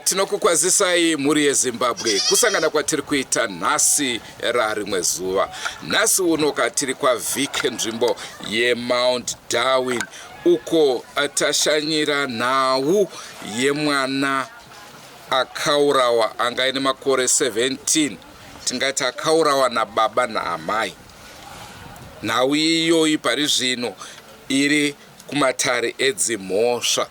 Tinokukwazisai mhuri yeZimbabwe kusangana kwatiri kuita nhasi rarimwe zuva. Nhasi uno katiri kwaVic nzvimbo yeMount Darwin uko tashanyira nhau yemwana akaurawa anga aine makore 17 tingati akaurawa nababa naamai. Nhau iyoyi pari zvino iri kumatare edzimhosva.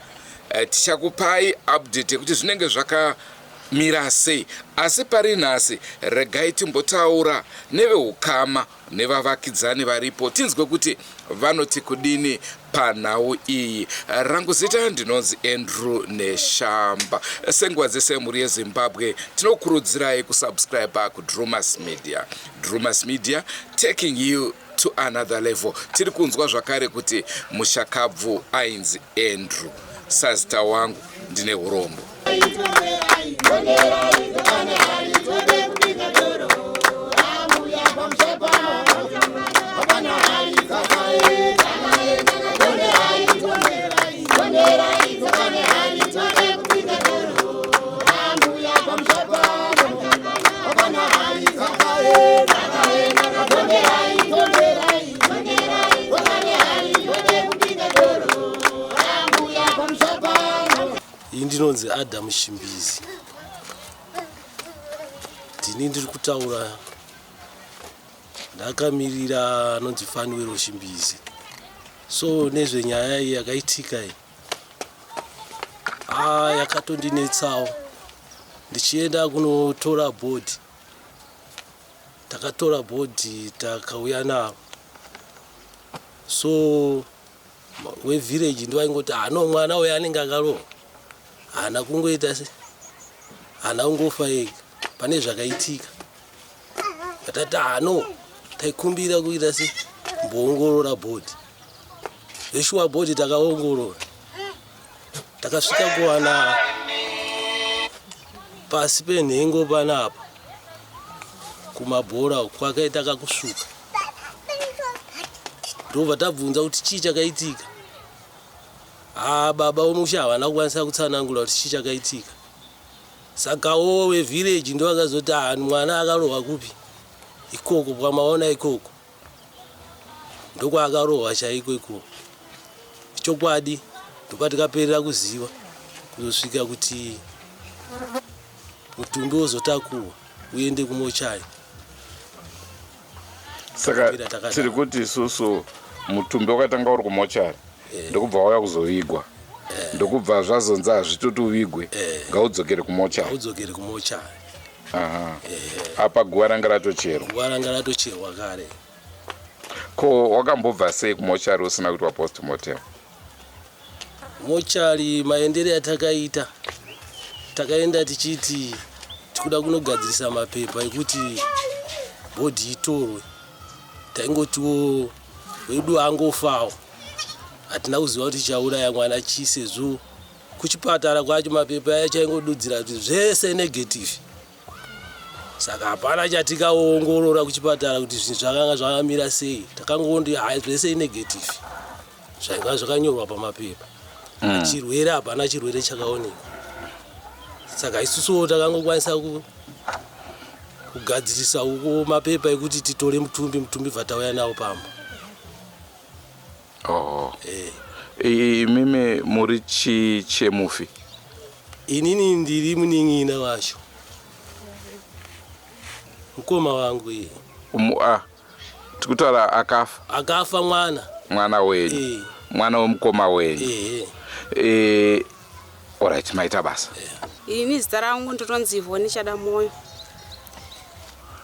Eh, tichakupai update yekuti zvinenge zvakamira sei asi pari nhasi regai timbotaura neveukama nevavakidzani varipo tinzwe kuti vanoti kudini panhau iyi. Rangu zita ndinonzi Andrew Neshamba. Senguva dzese mhuri yeZimbabwe tinokurudzirai kusubscribe kuDrumas Media. Drumas Media taking you to another level. Tiri kunzwa zvakare kuti mushakabvu ainzi Andrew. Sazita wangu ndine urombo. Ini ndinonzi Adam Shimbizi. Ndini ndiri kutaura ndakamirira anonzi Fanuelo Shimbizi. So nezvenyaya iyi yakaitika iyi ah, yakatondinetsawo ndichienda kunotora bhodhi takatora bhodhi takauya naro so wevillage ndiwaingoti ano mwana uyo anenge akarohwa haana kungoita se haana kungofa ega pane zvakaitika vatati hano taikumbira kuita se mboongorora bhodhi zveshuwa bhodhi takaongorora takasvika kuwana pasi penhengo panapa kumabhora kwakaita kakusvuka ndobva tabvunza kuti chii chakaitika haa baba vomusha havana kukwanisa kutsanangura kuti chii chakaitika sakawo vevillage ndo vakazoti haa mwana akarohwa kupi ikoko kwamaona ikoko ndokwaakarohwa chaiko ikoko chokwadi ndopatikaperera kuziva kuzosvika kuti mutumbi wozotakurwa uende kumochari saka tiri kuti isusu mutumbi wakatanga uri kumochari eh. ndokubva wauya kuzovigwa eh. ndokubva zvazonzi hazvitoti uvigwe eh. ngaudzokere kumochari ngaudzokere kumochari apa guva ranga ratocherwa guva ranga ratocherwa kare ko wakambobva sei kumochari usina kuitwa postmortem Mochari maendere atakaita takaenda tichiti tikuda kunogadzirisa mapepa ekuti bhodhi itorwe taingotiwo wedu angofawo hatina kuziva kuti chauraya mwana chii sezvo kuchipatara kwacho mapepa aya chaingodudzira kuti zvese negative saka hapana chatikaongorora kuchipatara kuti zvinhu zvakanga zvakamira sei takangondi hai zvese inegative zvainga zvakanyorwa pamapepa mm. chirwere hapana chirwere chakaonekwa saka isusuwo takangokwanisa kugadzirisa uko mapepa ekuti titore mutumbi mutumbi bva tauya nawo pamba oh. eh. Imimi muri chii chemufi? Inini ndiri munin'ina wacho mukoma wangu iye. Ah, tikutaura akafa. Akafa mwana. Mwana wenyu. Eh. Mwana wemukoma wenyu. Eh. Eh, alright, maita basa. Ini zita rangu ndinonzi Ivoni Chadamoyo.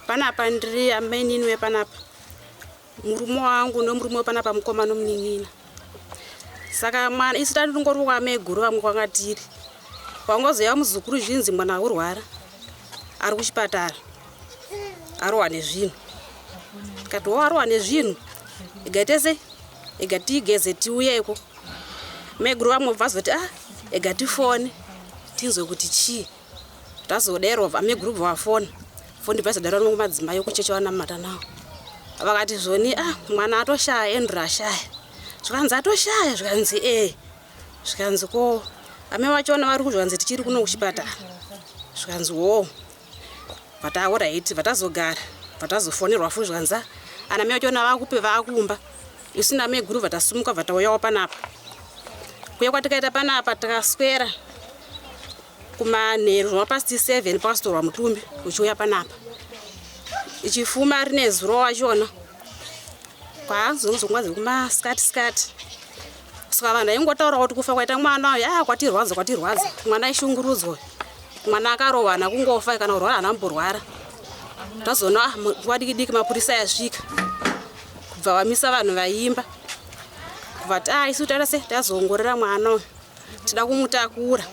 Panapa ndiri amainini wepanapa. Murume wangu nomurume wepanapa mukoma nomunin'ina. Saka mwana isu tati tingori kwameguru vamwe kwanga tiri. Kwangozouya muzukuru zvinzi mwana urwara ari kuchipatara arohwa nezvinhu. Tikati wo arohwa nezvinhu ega tese ega tigeze tiuyeko. Meguru vamwe vazoti ah ega tifone tinzwe kuti chii. Tazodero ameguru bva vafona. Foni bva izodaro madzimai ekuchechi vanamata nawo. Vakati zvoni ah mwana atoshaya Andrew ashaya. Zvikanzi atoshaya zvikanzi eh. Zvikanzi ko amai vachona vari kuzvanzi tichiri kuno kuchipatara. Zvikanzi wo. Vataoraiti vatazogara vatazofonerwa futi zvikanzi ah ana mai vachona vakupe vakumba. Isu nameguru vatasumuka vatauyawo panapa. Kuya kwatikaita panapa takaswera kumanheru zvoma past 7 pakasitorwa mutumbi uchiuya panapa ichifuma rine zuro wachona kwaanzonzongwa dzekumasikati sikati saka vanhu vaingotaura kuti kufa kwaita mwana uyu a kwatirwadza kwatirwadza mwana aishungurudzwa mwana akarohwa hana kungofa kana kurwara hana mborwara tazoona ah, nguva diki diki mapurisa yasvika kubva vamisa vanhu vaiimba kubva ti ah isu taita se tazoongorora mwana uyu tida kumutakura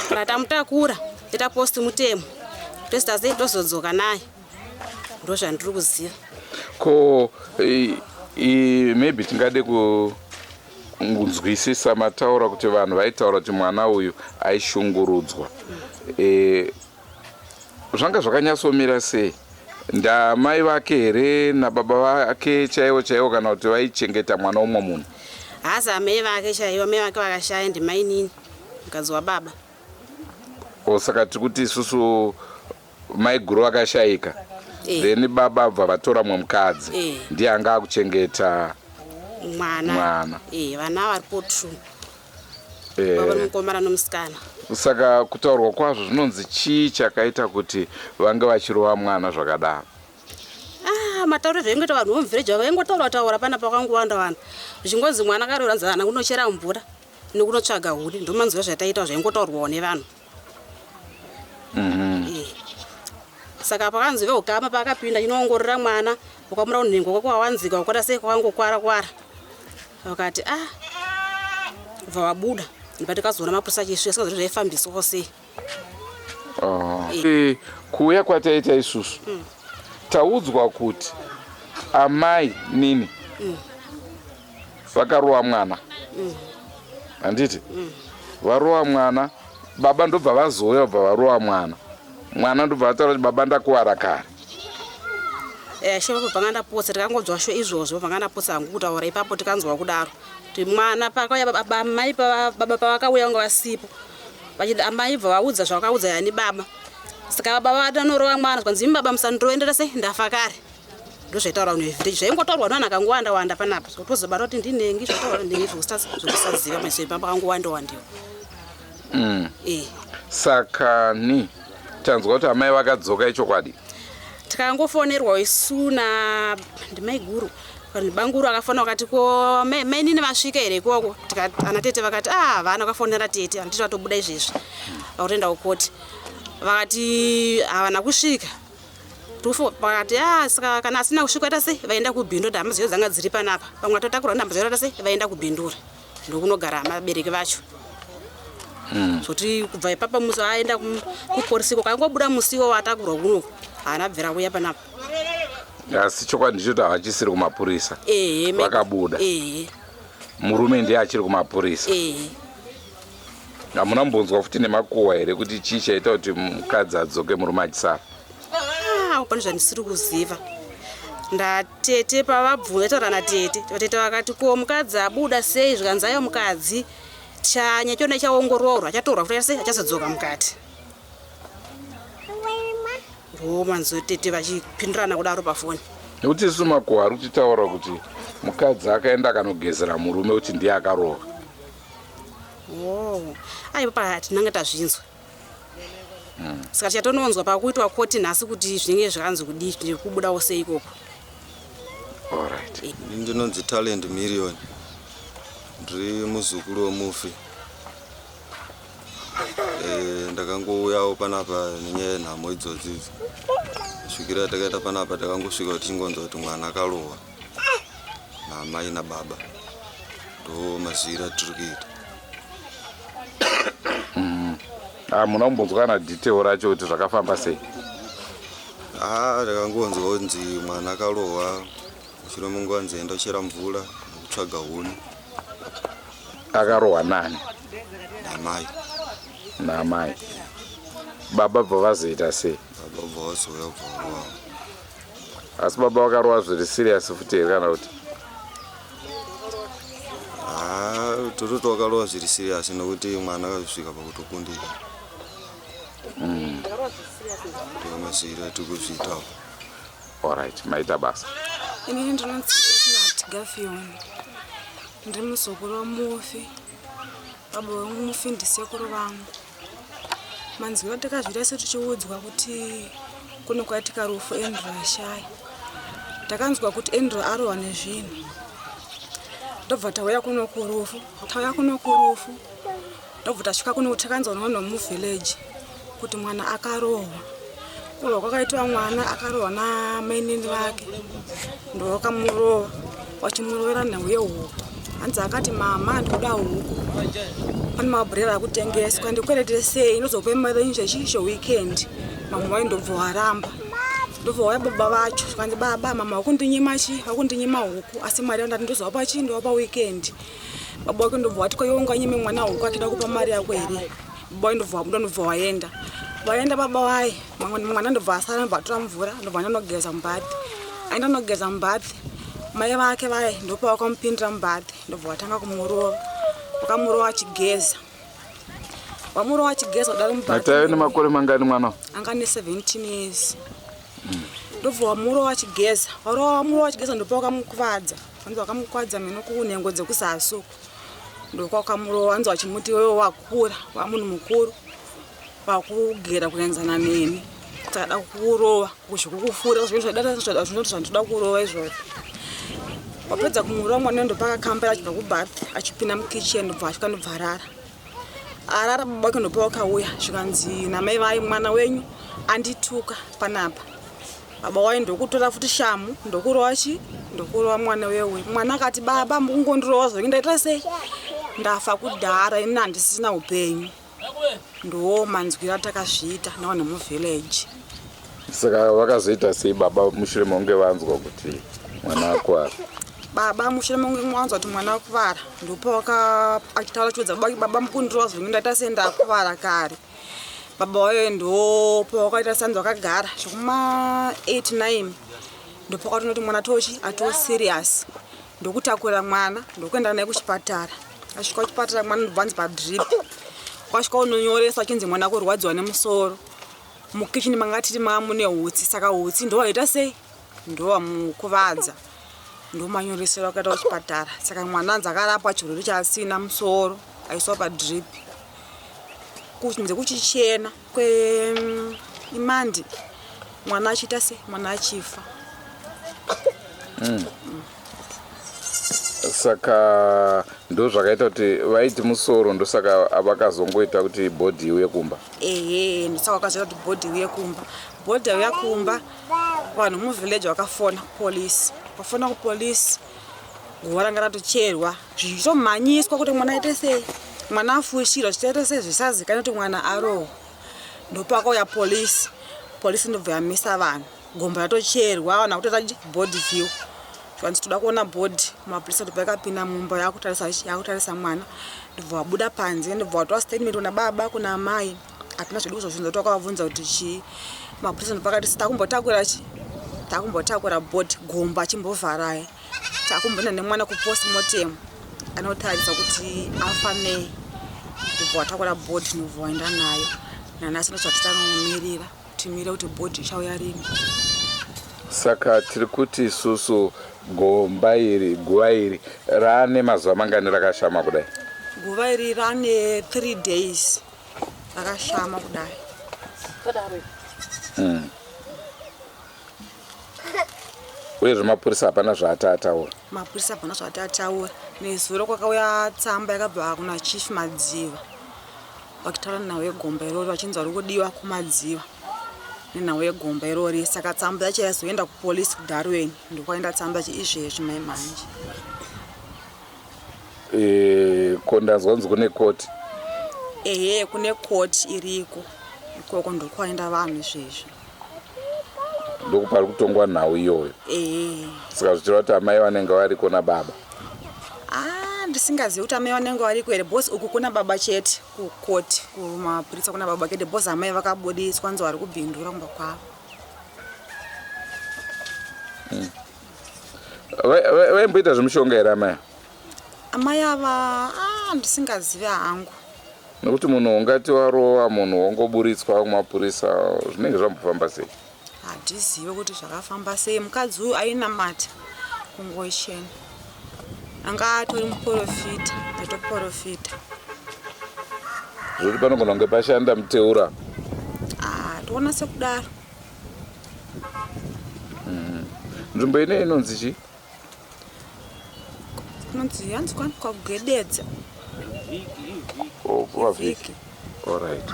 kana tamutakura toita post mutemo toita sei tozodzoka naye ndozvandiri kuziva. Ko maybe tingade kunzwisisa mataura kuti vanhu vaitaura kuti mwana uyu aishungurudzwa e, zvanga zvakanyatsomira sei ndamai vake here nababa vake chaivo chaivo kana kuti vaichengeta mwana umwe munhu? Haasi amai vake chaivo, amai vake vakashaya ndimainini mukadzi wababa. O saka tiri kuti isusu maiguru vakashaika e. Then baba bva vatora mumwe mukadzi e. Ndiye anga akuchengeta mwana, mwana. E, vana varipo two eh. Baba mukomana nomusikana. Saka kutaurwa kwazvo zvinonzi chii chakaita kuti vange vachirova mwana zvakadaro? Ah, matauriro zvaingoita vanhu vomuvhireji vaingotaura taura pana pakangowanda wanda zvichingonzi mwana akaroora nzana kunochera mvura nekunotsvaga huni ndomanzwa zvataita zvaingotaurwawo nevanhu. Mm -hmm. E. Saka pakanzi veukama paakapinda chinoongorora mwana ukamura unhengo kwako wawanzika ukwata sei kwakangokwara kwara vakati ah bva vabuda ndibva tikazoona mapurisa achisvika singazivi zvaifambiswawo sei. Oh. Eh. Kuuya kwataita isusu taudzwa kuti amai nini vakarova mwana handiti varova mwana baba ndobva vazouya bva varova mwana mwana ndobva vataura kuti baba ndakuvara kare. Eh, sho vanga ndapotsa tikangonzwa sho izvozvo vanga ndapotsa hangu kutaura ipapo tikanzwa kudaro kuti mwana pakauya baba mai baba pavakauya vanga vasipo vachiti amai bva vaudza zvavakaudza yani baba saka baba vatanorova mwana zvikanzi imi baba musandiroendera sei ndafa kare ndozvaitaura vanhu vevhiteji zvaingotaurwa nevanhu akangowanda wanda panapa tozobata kuti ndinengi zvataurwa ndengi zvekusaziva maiso ipamba akangowanda wandiwo. Eh. Saka ni tanzwa kuti amai vakadzoka ichokwadi? Tikangofonerwa isu na ndimaiguru banguru akafona vakati ko mainini vasvika here ikoko ana tete vakati ah havana vakafonera tete ana tete vatobuda izvezvi vakutoenda kukoti vakati havana kusvika vakati ah saka kana asina kusvika ita sei vaenda kubhindura hama dzacho dzanga dziri panapa vamwe vatotakurwa nehama dzacho ita sei vaenda kubhindura ndokunogara vabereki vacho zvoti kubva ipapa musi aenda kuporisi iko kangobuda musi iwo watakurwa kunoku haana bvira kuuya panapa. Asi chokwadi ndichoti havachisiri kumapurisa vakabuda murume ndiye achiri kumapurisa. Hamuna mbonzwa futi nemakuhwa here kuti chii chaita kuti mukadzi adzoke murume achisara? Ah, pane zvandisiri kuziva ndatete pavabvunza taura natete vatete vakati ko mukadzi abuda sei zvikanzi ayo mukadzi chanya chona chaongororwa achatorwa futi sei achazodzoka mukati ndomanzo tete vachipindurana kudaro pafoni. Nekuti isu makuhwa ari kutitaura kuti mukadzi akaenda akanogezera murume kuti ndiye akarova. Oh, aiwa pa hatinanga tazvinzwa. Saka tichatononzwa pakuitwa koti nhasi kuti zvinenge zvakanzi kudii zviri kubudawo sei ikoko. Alright. Ini ndinonzi Talent Million, ndiri muzukuru wemufi. E, ndakangouyawo panapa nenyaya yenhamo idzodzi idzi. Svikira takaita panapa takangosvika tichingonzwa kuti mwana akarohwa naamai nababa. Ndo maziviro atiri kuita. Hamuna kumbonzwa kana detail racho kuti zvakafamba sei? Ah, ndakangonzwa kunzi mwana akarohwa mushure mekunge wanzi enda kuchera mvura nekutsvaga huni. Akarohwa nani? Namai. Namai. Baba bva vazoita sei? Baba bva vazouya bva varohwa. Asi baba vakarohwa zviri serious futi here kana kuti? Ah, tototi wakarohwa zviri serious nekuti mwana akazosvika pakutokundika. Ndiyo maziviro atiri kuzviitawo. Alright, maita basa. Inini ndinonzi Esnat Gafion. Ndiri muzukuru wamufi. Baba vemufi ndisekuru vangu. Manzwiro atakazviita isu tichiudzwa kuti kuno kwaitika rufu Andrew ashaya. Takanzwa kuti Andrew arohwa nezvinhu. Ndobva tauya kuno kurufu. Tauya kuno kurufu. Ndobva tasvika kuno takanzwa nevanhu vemuvillage kuti mwana akarohwa. Kurohwa kwakaitwa mwana akarohwa namainini vake. Ndovakamurova vachimurovera nhau yehuku. Hanzi akati mama ndikuda huku. Pane mabhurera akutengeswa ndikwerete sei ndozokupa mari yenyu chechi cheweekend. Mama vaye ndobva waramba. Ndobva wauya baba vacho zvikanzi baba mama vakundinyima chi vakundinyima huku asi mari yandati ndozovapa chi ndovapa weekend. Baba wake ndobva wati ko iwe unganyime mwana huku achida kupa mari yako here? Baba ndobva wabuda ndobva waenda. Vaenda baba vaye mwana ndobva asara ndobva atora mvura ndobva anogeza mubath. Aenda anogeza mubath mai vake vaye ndopavakamupindira mubath ndobva vatanga kumurova. Vakamurova achigeza. Vamurova achigeza kudaro mubath. Mataive nemakore mangani mwana? Anga ne 17 years. Ndobva wamurova achigeza. Varova vamurova achigeza ndopa vakamukuvadza. Vanzi vakamukuvadza mhino kunhengo dzekuzasi uko. Ndokwakamurova vanzi vachimuti iwewe wakura wamunhu mukuru wakugera kuenzana neni. Takada kukurova zvekukufura zvinoti zvandinoda kurova izvozvo. Wapedza kumurova mwana ndopakakambira achibva kubath achipinda mukitchen ndobva asvika ndobva arara. Arara baba vake ndopa vakauya zvikanzi namai vai mwana wenyu andituka panapa. Baba waye ndokutora futi shamu ndokurova chi ndokurova mwana wewe. Mwana akati baba mukungondirova zvenyu ndaita sei? Ndafa kudhara ini handisina upenyu. Ndo manzwiro atakazviita navanhu muvillage. Saka vakazoita sei baba mushure mekunge vanzwa kuti mwana akuvara? Baba mushure mekunge vanzwa kuti mwana akuvara ndopavaka achitaura chiudza baba baba mukundirova zvenyu ndaita sei ndakuvara kare. Baba wayo ndopavakaita sanzi vakagara zvekuma 8 9 ndopakatoona kuti mwana tochi ato serious. Ndokutakura mwana ndokuenda naye kuchipatara. Asvika kuchipatara mwana ndobva anzi padrip. Kwasvika unonyoresa achinzi mwana kurwadziwa nemusoro. Mukitchen manga tiri manga mune hutsi saka hutsi ndowaita sei? Ndowamukuvadza. Ndomanyoresero akaita kuchipatara. Saka mwana anzi akarapwa chirwere chaasina musoro aiswa padrip. Kunze kuchichena kweimandi mwana achiita sei? Mwana achifa. Saka ndozvakaita kuti vaiti musoro ndosaka vakazongoita kuti bhodhi iuye kumba. Ehe, ndosaka vakazoita kuti bhodhi iuye kumba. Bhodhi yauya kumba vanhu muvillage vakafona kupolisi. Vafona kupolisi guva ranga ratocherwa zvichitomhanyiswa kuti mwana aite sei mwana afushirwa zvichaita sei zvisazikanwa kuti mwana arohwa. Ndopakauya polisi. Polisi ndobva yamisa vanhu. Gomba ratocherwa vanhu vakutoita body view. Zvikanzi toda kuona body. Mapurisa ndobva akapinda mumba yakutarisa yakutarisa mwana. Ndobva vabuda panze ndobva vatora statement kuna baba kuna amai. Hatina zvedu kuzozvinzwa takavabvunza kuti chii. Mapurisa ndobva akati takumbotakura chi takumbotakura body gomba chimbovharai. Takumboenda nemwana kupostmortem anotarisa kuti afa nei. Ndobva vatakura body ndobva vaenda nayo. Nanhasi ndozvatitanomirira timire kuti bhodhi ichauya rini. Saka tiri kuti isusu gomba iri guva iri rane mazuva mangani rakashama kudai? Guva iri rane 3 days rakashama kudai. Uyezve mapurisa hapana zvaati ataura. Mapurisa hapana zvaati ataura. Nezuro kwakauya tsamba yakabva kuna Chief Madziva vachitaura nenhau yegomba irori vachinzi vari kudiwa kuMadziva nenhau yegomba irori. Saka tsamba yacho yazoenda kupolisi kuDarwen ndokwaenda tsamba yacho izvezvi mai manje. E, ko ndanzwa kunzi kune koti. Ehe, kune koti iriko ikoko, ndokwaenda vanhu izvezvi. Ndokupari kutongwa nhau iyoyo? Ehe. Saka zvichireva kuti amai vanenge variko nababa? Ah, ndisingazivi kuti amai vanenge variko here, because uku kuna baba chete kukoti, kumapurisa kuna baba chete, because amai vakabudiswa nzi vari kubhindura kumba kwavo. Vaimboita zvemishonga here amai? Amai ava, ah, ndisingazivi hangu. Nekuti munhu ungati warova munhu wongoburitswa kumapurisa, zvinenge zvambofamba sei? Handizivi kuti zvakafamba sei. Mukadzi uyu ainamata kungochena, anga atori muprofita, aitoprofita. Zvoti panogona kunge pashanda muteura. Ah, toona sekudaro. Nzvimbo ine inonzi chii? Inonzi, hanzi kwani, kwaGwededza. Oh, kwavhiki. Alright.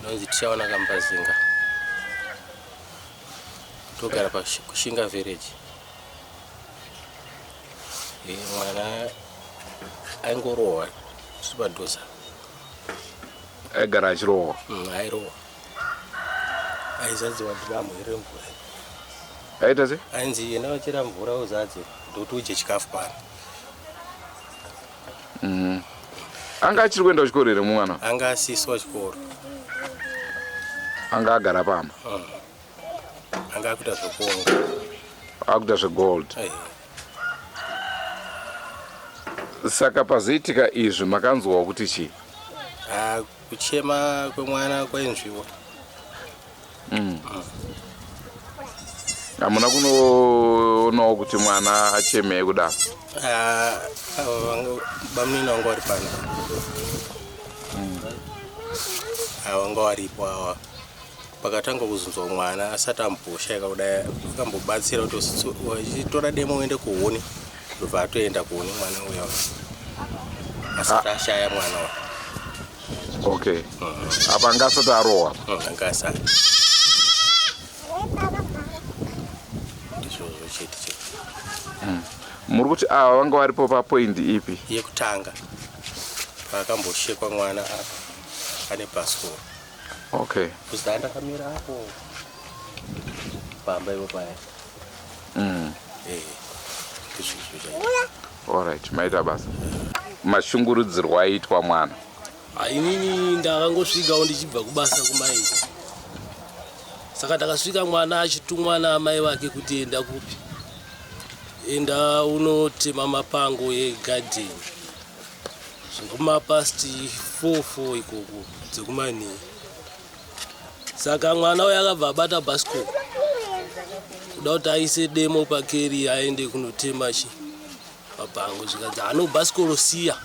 Nonzi Tichaona Kambazinga, togara paKushinga village. Mwana aingorohwa tiri padhuze. Aigara achirohwa? Airohwa, aizadziwa dhiramu remvura. Aita sei? Ainzi enda vachera mvura uzadze, ndokuti udye chikafu pano. Anga achiri kuenda kuchikoro here mumwana? Anga asiswa chikoro. Anga agara pamba? Anga akuita zvekuonga. Akuita zvegold? Saka pazoitika izvi makanzwawo kuti chii? Ah, kuchema kwemwana kwainzwiwa. Hamuna kunoonawo kuti mwana achemei kudaro? Ah, ava bamunini vanga vari pano, ava vanga varipo ava. Pakatanga kuzunzwa mwana asati amboshaika kudai, akambobatsira kuti wachitora demo uende kuhuni, ndobva atoenda kuhuni mwana uya asati ashaya mwana uya. Okay, apa anga asati arohwa? Anga asati. Ndizvozvo chete chete. Muri kuti ava vanga varipo papoindi ipi? Yekutanga, paakamboshekwa mwana apa ane bhasikoro. Kuzi ndakamira apo pamba ipo paya. Ndizvizvo chaizvo. Alright, maita basa. Mashungurudzirwo aiitwa mwana? Ah, inini ndakangosvikawo ndichibva kubasa kumaini, saka ndakasvika mwana achitumwa naamai vake kuti enda kupi, enda unotema mapango egadheni, zvekuma past 4 4 ikoko dzekumanhii. Saka mwana uyo akabva abata bhasikoro kuda kuti aise demo pakeri aende kunotema chi mapango, zvikanzi ano bhasikoro siya,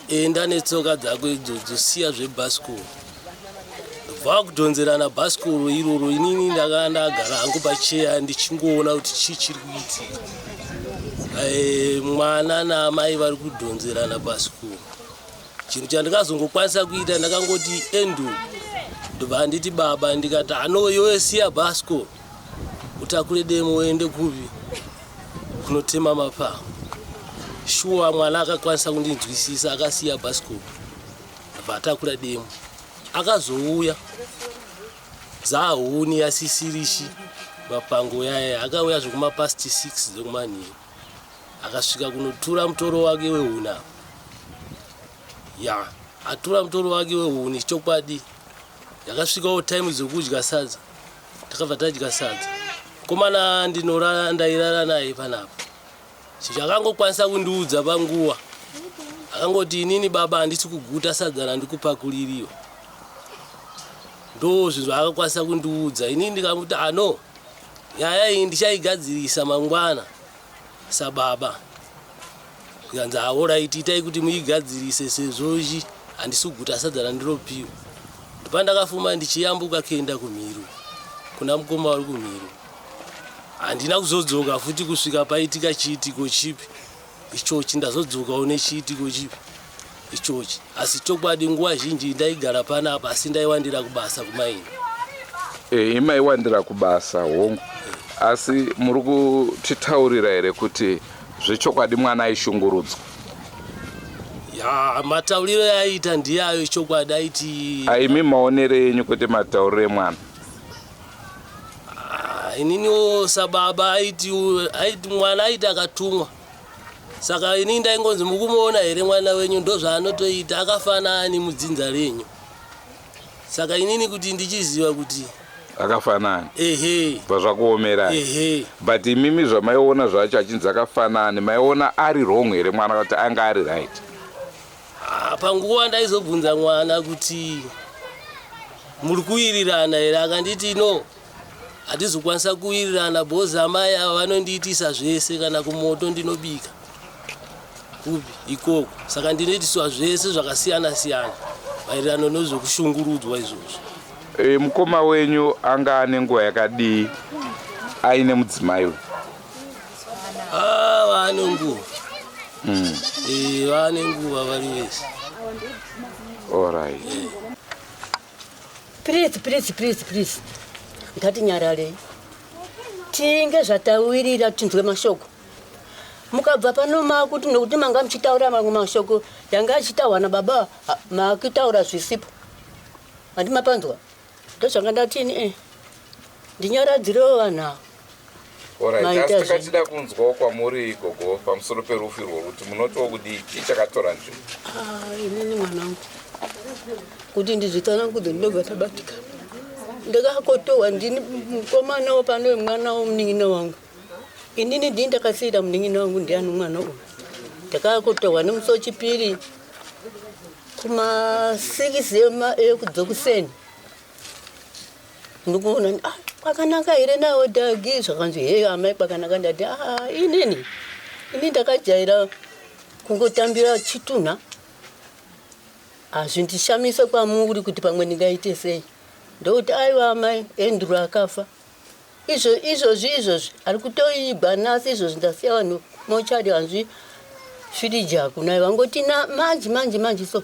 enda netsoka dzako idzodzo, siya zvebhasikoro. Ndobva kudhonzerana bhasikoro iroro. Inini ndanga ndagara hangu pacheya ndichingoona kuti chii chiri kuitika. Mwana naamai vari kudhonzerana bhasikoro. Chinhu chandikazongokwanisa kuita, ndakangoti endu, ndobva nditi baba, ndikati ano iwe siya bhasikoro utakure demo uende kupi, kunotema mapango. Shuwa mwana akakwanisa kundinzwisisa, akasiya bhasikoro, abva atakura demo, akazouya dzahuni yasisirishi mapango yaya. Akauya zvekuma past 6 dzekumanhiri, akasvika kunotura mutoro wake wehuni apa. Ya, atura mutoro wake wehuni, chokwadi yakasvikawo time dzekudya sadza, takabva tadya sadza. Komana ndinorara, ndairara naye panapa. Chakangokwanisa kundiudza panguva, akangoti, "Inini baba handisi kuguta sadza randikupakuririwa." Ndo zvinhu zvaakakwanisa kundiudza. Inini ndikamuti ano nyaya iyi ndichaigadzirisa mangwana sababa. Ndikanzi, "Alright, itai kuti muigadzirise sezvo chi handisi kuguta sadza randiropiwa." Ndopandakafuma ndichiyambuka kuenda kumhiru kuna mukoma vari kumhiru. Handina kuzodzoka futi kusvika paitika chiitiko chipi ichochi. Ndazodzokawo nechiitiko chipi ichochi, asi chokwadi nguva zhinji ndaigara panapa, asi ndaiwandira kubasa kumaini. E, imaiwandira kubasa, hongu, asi muri kutitaurira here kuti Zvechokwadi mwana aishungurudzwa. Ya, matauriro yaiita ndiyayo chokwadi aiti. Aimi maonero enyu kwete matauriro emwana. Ah, ininiwo sababa aiti aiti mwana aiti akatumwa. Saka ini ndaingonzi mukumuona here mwana wenyu ndozvaanotoita akafanani mudzinza renyu. Saka inini kuti ndichiziva kuti Akafanani. Ehe. Bva zvakuomerai. Ehe. But imimi zvamaiona zvacho achinzi akafanani maiona ari wrong here mwana kuti anga ari right? Ah, panguva ndaizobvunza mwana kuti muri kuwirirana here akanditi no hatizokwanisa kuwirirana bhozi amai ava vanondiitisa zvese kana kumoto ndinobika kupi ikoko saka ndinoitiswa zvese zvakasiyana siyana maererano nezvekushungurudzwa izvozvo. E, mukoma wenyu anga ane nguva yakadii aine mudzimai uyu? Ah, vaane nguva. E, vaane nguva vari vese. Alright. Please, please, please, please. Ngatinyararei. Tinge zvatawirira tinzwe mashoko. Mukabva pano makuti nokuti manga muchitaura mamwe mashoko yanga achitaurwa nababa makutaura zvisipo. Handi mapanzwa? Ndozvanga ndatini eh. Ndinyaradzirewo vanhu ava. Alright, Maita asi zvenyu. takachida kunzwawo kwamuri gogo pamusoro perufu irwo kuti munotiwo kudii chii chakatora nzvimbo. Ah, inini mwanangu kuti ndizvitsanangudze ndinobva ndabatika. Ndakakotohwa ndini mukomana wapano mwana womunin'ina wangu. Inini ndini ndakasiira munin'ina wangu ndiani mwana uyu. Ndakakotohwa nemusi wechipiri kuma 6 ekudzokuseni. Ndikuona ah, kwakanaka here nawo dhagi zvakanzi heyo amai kwakanaka ndati ah, inini ini ndakajaira kungotambira chitunha hazvindishamise kwamuri kuti pamwe ndingaite sei ndokuti aiwa amai Andrew akafa izvo izvozvi izvozvi ari kutoigwa nasi izvozvi ndasiya vanhu mochari hanzvi firiji hakuna vangoti na manje manje manje so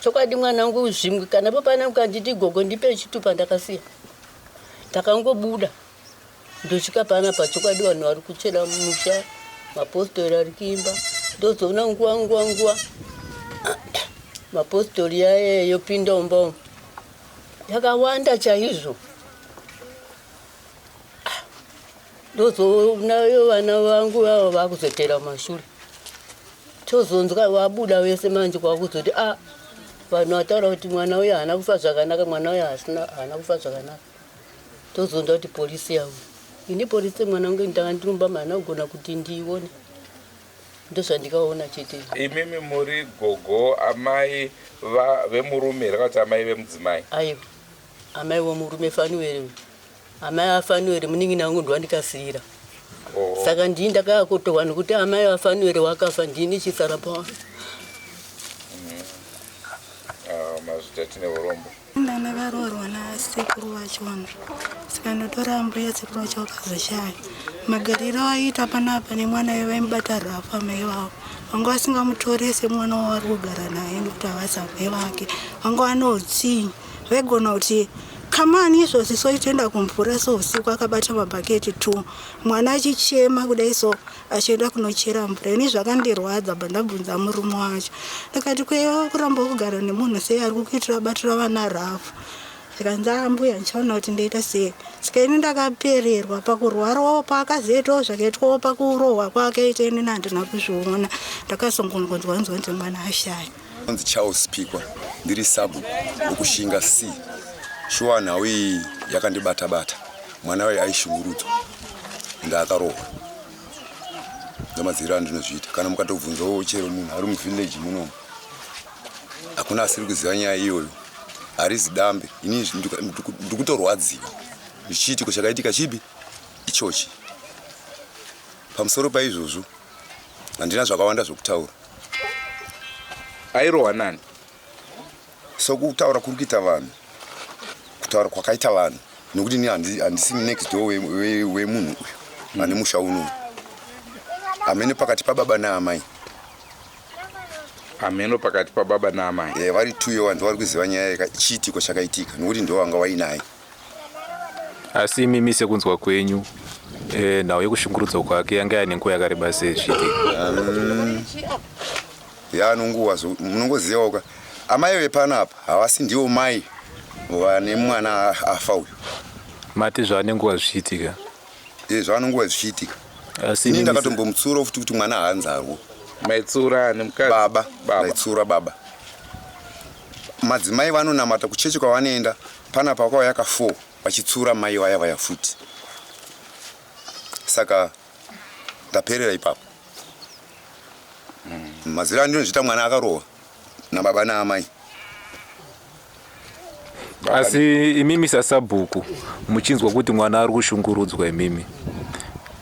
chokwadi mwanangu zvimwe kana popana ukanditi gogo ndipe chitupa ndakasiya ndakangobuda ndosvika panapa chokwadi vanhu vari kuchera musha mapostori ari kuimba ndozoona nguva nguva nguva mapostori yaye yopinda umba umu yakawanda chaizvo ndozoona vana vangu vavo vakuzotera mashure tozonzwa vabuda vese manje kwakuzoti a vanhu vataura kuti mwana uyu haana kufa zvakanaka mwana uyu haana kufa zvakanaka tozonzwa kuti polisi yavo ini polisi mwana wangu ndanga ndirumba maana kugona kuti ndiione ndozvandikaona chete. Imimi muri gogo amai vemurume here kana kuti amai vemudzimai? Aiwa amai vomurume Fanueri amai aFanueri munin'ina wangu ndowandikasiyira. Oh. Saka ndini ndakakotohwa nekuti amai vaFanueri wakafa ndini chisara pa. Ah, mazvita tine urombo. Ndana varoorwa nasekuru vachona saka ndotora mbuya sekuru vacho vakazoshaya magariro aiita panapa nemwana iye vaimubata rafu amai vavo vanga vasingamutore semwana wavari kugara naye nekuti havasi amai vake vanga vane utsinye vaigona kuti kamani izvozvi so ichienda kumvura so usiku akabata mabhaketi 2 mwana achichema kudai so achienda kunochera mvura ini zvakandirwadza bva ndabvunza murume wacho ndikati kwewa kuramba kugara nemunhu sei ari kukuitira batira vana rafu zvikanzi ambuya ndichaona kuti ndoita sei saka ini ndakapererwa pakurwarawo paakazoitawo zvakaitwawo pakurohwa kwakaita inini handina kuzviona ndakazongongonzwa nzwa nzi mwana ashaya. Ndinonzi Charles Pikwa, ndiri sabhuku wekuShinga C. Shuwa nhau iyi yakandibata bata. Mwana uyu aishungurudzwa ende akarohwa. Ndomadziriro andinozviita. Kana mukatobvunzawo chero munhu ari muvillage munomu, hakuna asiri kuziva nyaya iyoyo. Harizi dambe. Ini ndikutorwadziwa nechiitiko chakaitika chipi ichochi. Pamusoro paizvozvo handina zvakawanda zvokutaura. Airohwa nani? Sokutaura kuri kuita vanhu, kutaura kwakaita vanhu, nekuti ini handisi next door wemunhu uyu ane musha uno. Hameno pakati pababa naamai. Hameno pakati pababa naamai. Eh, vari tuyo vanhu vari kuziva nyaya chiitiko chakaitika nekuti ndo vanga vainaye. Asi imimi sekunzwa kwenyu E, nhau yekushungurudzwa kwake yanga yaine nguva yakareba sei zvichiitika? Yaanonguva munongozivawo ka amai vepanapa havasi ndivo mai vane mwana afa uyu. Mati zvaane nguva zvichiitika? E, zvaane nguva zvichiitika. Asi Ini ndakatombomutsiura futi kuti mwana haanzarwo. Maitsura ani mukadzi? Baba, ndaitsiura baba. Madzimai vanonamata kuchechi kwavanoenda panapa vakauya ka 4 vachitsiura mai vaya vaya futi. Saka ndaperera ipapo. Mazira andinozviita mwana akarohwa nababa naamai. Asi imimi sasabhuku muchinzwa kuti mwana ari kushungurudzwa imimi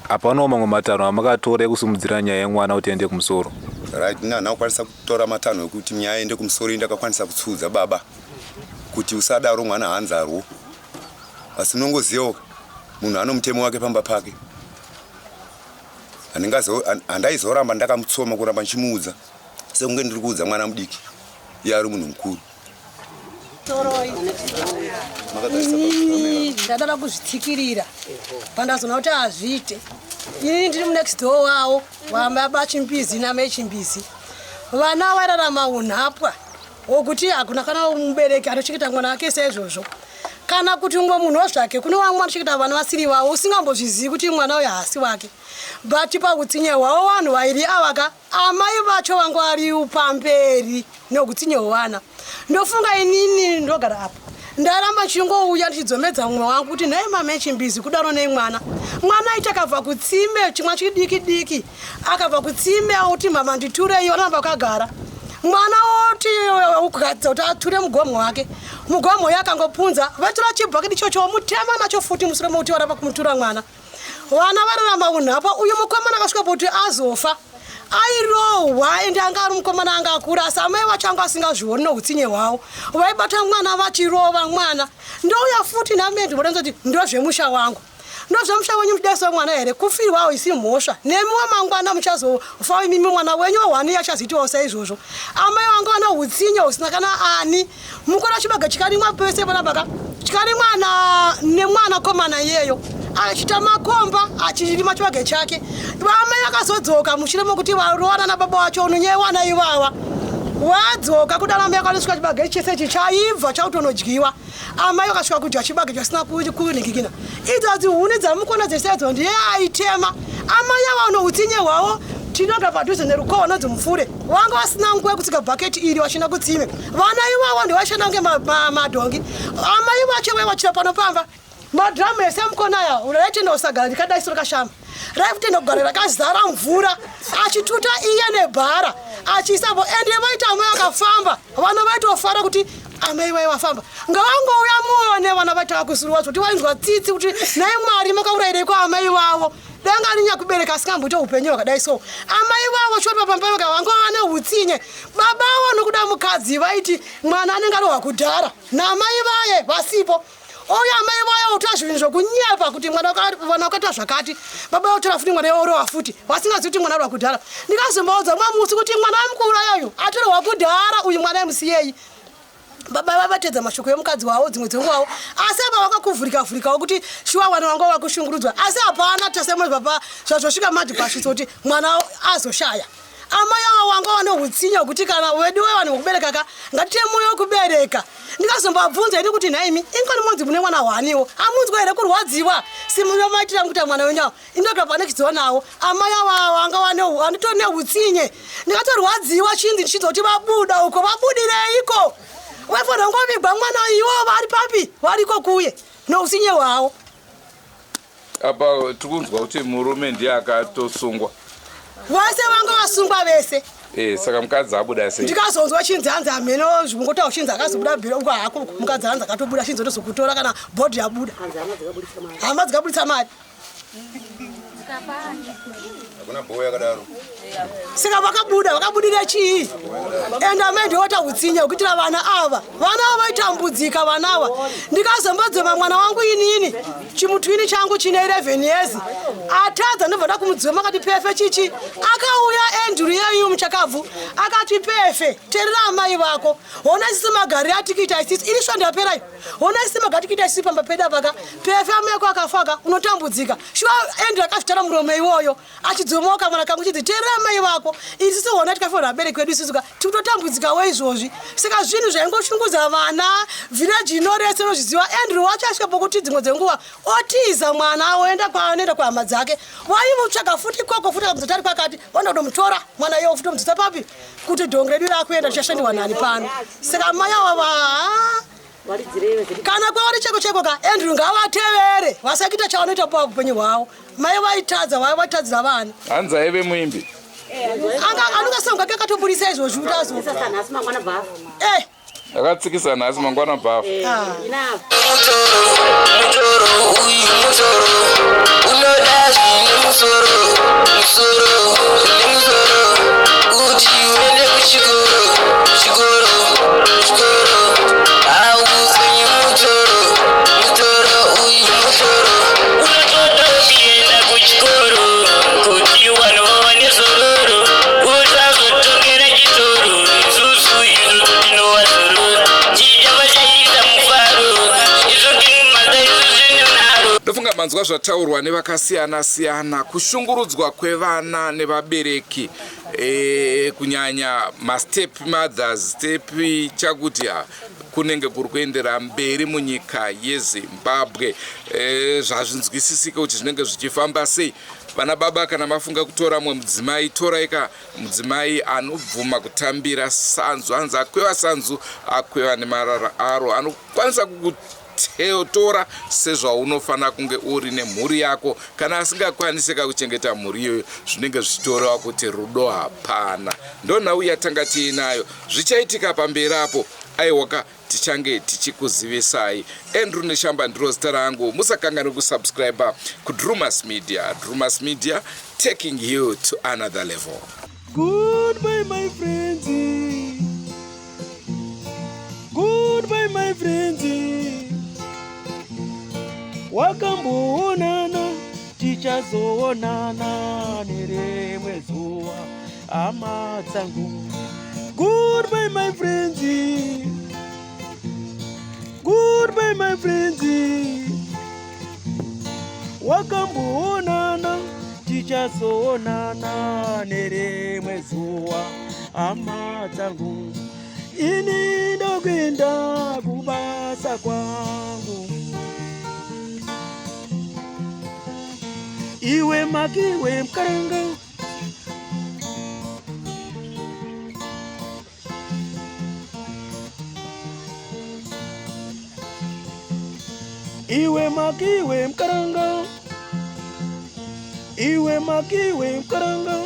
hapanawo mamwe matanho amakatora ekusimudzira nyaya yemwana kuti ende kumusoro? Right, ini handina kukwanisa kutora matanho ekuti nyaya iende kumusoro, ini ndakakwanisa kutsiudza baba kuti usadaro mwana haanzarwo. Asi unongozivawo munhu anomutemo wake pamba pake. Handaizoramba ndakamutsoma kuramba ndichimuudza sekunge ndiri kuudza mwana mudiki iye ari munhu mukuru. Inini ndadada kuzvitsikirira pandazoona kuti hazviite. Inini ndiri munext door wavo wababa Chimbizi namai Chimbizi. Vana vairarama unhapwa hwokuti hakuna kana mubereki anochengeta mwana wake saizvozvo, kana kuti umwe munhu zvake. Kune vamwe vanochengeta vana vasiri vavo, usingambozvizivi kuti mwana uyu haasi wake, but pautsinye hwavo vanhu vairi avaka, amai vacho vanga vari pamberi neutsinye hwevana. Ndofunga inini ndogara apa, ndaramba chingouya ndichidzomedza mumwe wangu kuti nhai mama Chimbizi, kudaro nei mwana? Mwana aiti akabva kutsime, chimwa chidiki diki, akabva kutsime oti, "Mama, nditurei." Vanoramba vakagara. Mwana oti ugadza kuti ature mugomo wake, mugomo uyo akangopunza, vatora chibhaketi chocho mutema nacho futi mushure mekuti varamba kumutura mwana. Vana vararama unhapa. Uyu mukomana akasvika kuti azofa airohwa, ende anga ari mukomana anga akura, asi amai vacho anga asingazvioni noutsinye hwavo. Vaibata mwana vachirova mwana. Ndouya futi namendi vodanza kuti ndozvemusha wangu, ndozvemusha wenyu. Muchidaisawo mwana here? Kufirwawo isi mhosva. Nemiwo mangwana muchazofa imimi, mwana wenyu wahwani achazoitawo saizvozvo. Amai vanga vana utsinye husina kana ani. Mukora chibaga chikarimwa pese panapaka, chikarimwa nemwana komana iyeyo achita makomba achirima chibage chake. Vamai vakazodzoka mushure mekuti varowana nababa vacho unonyewana ivava. Vadzoka kudaro, amai vakanosvika chibage chese ichi chaibva chautonodyiwa. Amai vakasvika kudya chibage chasina kunhingikina. Idzo dzihuni dzamukona dzese idzo ndiye aitema. Amai ava noutsinye hwavo, tinogara padhuze nerukohwa nonzi Mupfure, vanga vasina nguva yekutsika bhaketi iri vachina kutsime. Vana ivavo ndivashanda kunge madhongi. Amai vacho vaiwachira pano pamba madhiramu ese mukona aya. Raitenda kusagara rikadai soro kashama, raitenda kugara rakazara mvura, achituta iye nebhara achiisapo. Ende vaita amai vakafamba, vana vaitofara kuti amai vai vafamba. Ngavangouya muone vana vaitaka kusuruwa kuti vainzwa tsitsi kuti nhai Mwari, makaurayireiko amai vavo? Danga rinyakubereka asingamboita upenyu hwakadai. So amai vavo choti papamba vaka vanga vane utsinye. Baba avo nokuda mukadzi vaiti mwana anenge arohwa kudhara namai vaye vasipo. Uye amai vaye votora zvinhu zvokunyepa kuti mwana vana vakaita zvakati, baba votora futi mwana orohwa futi, vasingazivi kuti mwana arohwa kudhara. Ndikazombaudza mwamusi kuti mwana wamukuuraya uyu atorohwa kudhara uyu, mwana musiyei. Baba vavatedza mashoko emukadzi wavo dzimwe dzenguvawo, asi apa vakakuvhurika vhurikawo kuti shuwa vana vanga vakushungurudzwa, asi hapana tese papa zvazvosvika manje pasvitso kuti mwana azoshaya. Amai ava wanga vane utsinye hwekuti kana veduwe vanhu vokubereka ka, ngatite mwoyo wekubereka. Ndikazombabvunza ini kuti nhaimi, ingoni monzi mune mwana hwaniwo, hamunzwa here kurwadziwa simunomaitira mukuita mwana wenyu avo? Indogara panekidziwa nawo. Amai ava vanga vane vanotori neutsinye. Ndikatorwadziwa chinzi ndichinzwa kuti vabuda uko, vabudireiko? Vaifanira kungovigwa mwana iwo vari papi, variko kuye noutsinye hwavo. Apa tiri kunzwa kuti murume ndiye akatosungwa. Vese vanga vasungwa vese. Saka mukadzi abuda sei? Ndikazonzwa chinzi hanzi hameno zvingotaura, chinzi akazobuda bhiro uko hako. Mukadzi hanzi akatobuda, chinzi otozokutora kana bhodhi yabuda, hama dzikabudisa mari. Hakuna bhowa yakadaro. Saka vakabuda vakabudira chii? Ende amai ndovata utsinye hwekuitira vana ava. Vana ava vaitambudzika vana ava. Ndikazombodzema mwana wangu inini chimutwini changu chine 11 years atadza ndobva ndakumudzema akati pefe chichi. Akauya Andrew yeyu muchakabvu akati pefe terera amai vako hona isisi magariro atikuita isisi iri svondo yapera iyo hona isisi magariro atikuita isisi pamba pedu apaka pefe amai ako akafaka unotambudzika shuwa Andrew akazvitara muromo iwoyo achidzomoka mwana kangu chidzi teerera amai vako isisi hona tikafiwa vabereki vedu isusu ka tikutotambudzikawo izvozvi saka zvinhu zvaingoshungudza vana village ino rese inozviziva Andrew wacho asvika pokuti dzimwe dzenguva otiza mwana oenda kwaanoenda kuhama dzake vaimutsvaga futi ikoko futi akamuzoti ari kwakati vanoda kutomutora mwana iyowo futi omudzisa papi kuti dhongi redu rakuenda tichashandiwa nani pano saka mai ava kana kwavari cheko cheko ka Andrew ngavatevere vasakuita chavanoita paupenyu hwavo mai vaitadza vaiva vatadzira vana. Hanzi aive muimbi. Anga anonga kake akatoburitsa izvozvi kuti azo. Eh. Akatsikisa nhasi mangwana bhafu. Ah. Mutoro, mutoro, uyu mutoro unoda zvine musoro, musoro, zvine musoro kuti uende kuchikoro, chikoro, chikoro haupenyu mutoro, mutoro, uyu mutoro unotoda uchienda kuchikoro kuti vanhu vawane zororo usazotongera chitoro isusu isusu tinovazorora chichava chaita mufaro izvo kinimhaka isu zvinonaro. Ndofunga manzwa zvataurwa nevakasiyana siyana kushungurudzwa kwevana nevabereki e, kunyanya mastep mothers step chakuti ha kunenge kuri kuendera mberi munyika yeZimbabwe. E, zvazvinzwisisike kuti zvinenge zvichifamba sei. Vana baba kana mafunga kutora mumwe mudzimai torai ka mudzimai anobvuma kutambira sanzu hanzi akweva sanzu akweva nemarara aro anokwanisa kukutora sezvaunofanira kunge uri nemhuri yako kana asingakwanisika kuchengeta mhuri iyoyo zvinenge zvichitorewa kuti rudo hapana ndonhau yatanga tiinayo zvichaitika pamberi apo aiwaka tichange tichikuzivisai. Andrew Neshamba ndiro zita rangu. Musakanganwe kusubscribe kuDrumas Media. Drumas Media taking you to another level. Goodbye my friends. Goodbye my friends. Wakamboonana tichazoonana nerimwe zuva hama dzangu. Goodbye my friends. Goodbye my friends. Wakamboonana tichazoonana nerimwe zuva hama dzangu. Ini ndokuenda kubasa kwangu. Iwe makiwe mkaranga Iwe makiwe mkaranga Iwe makiwe mkaranga.